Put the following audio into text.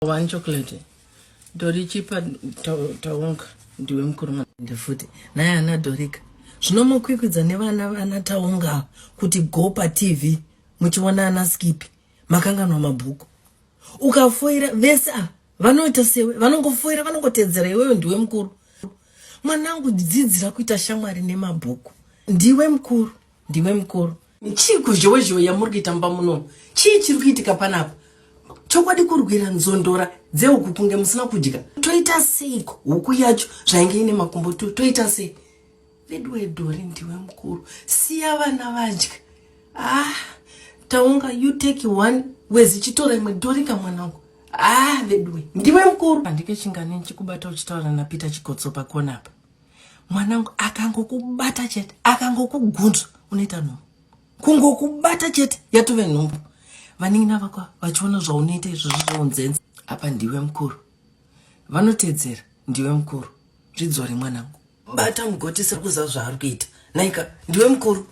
One chocolate. Dori chipa taunga ndiwe mukuru ndifuti naye ana Dorika. Zvinomukwikwidza nevana vana Taunga kuti go pa TV muchiona ana Skippy makanganwa mabhuku. Ukafoira vese ava vanoita sewe vanongofoira vanongotedzera iwewe ndiwe mukuru. Mwanangu dzidzira kuita shamwari nemabhuku. Ndiwe mukuru, ndiwe mukuru. Chii kuzhowe zhowe yamuri kuita mumba munomu? Chii chiri kuitika panapa? Chokwadi kurwira nzondora dzehuku kunge musina kudya. Toita seiko huku yacho zvainge ine makumbo tu toita sei? Veduwe Dori ndiwe mukuru. Siya vana vadye. Ah, Taunga you take one wezi chitora imwe Dorika mwanangu. Ah, veduwe ndiwe mukuru. Handike chingani ndichikubata uchitaura naPeter Chikotso pakona apa. Mwanangu akangokubata chete, akangokugunzva unoita nhumbu. Kungokubata chete yatove nhumbu. Vanin'ina vako vachiona zvaunoita izvozvo zveunzenza. Apa ndiwe mukuru. Vanotedzera ndiwe mukuru. Zvidzore mwanangu. Bata mugoti sekuziva zvaari kuita. Naika ndiwe mukuru.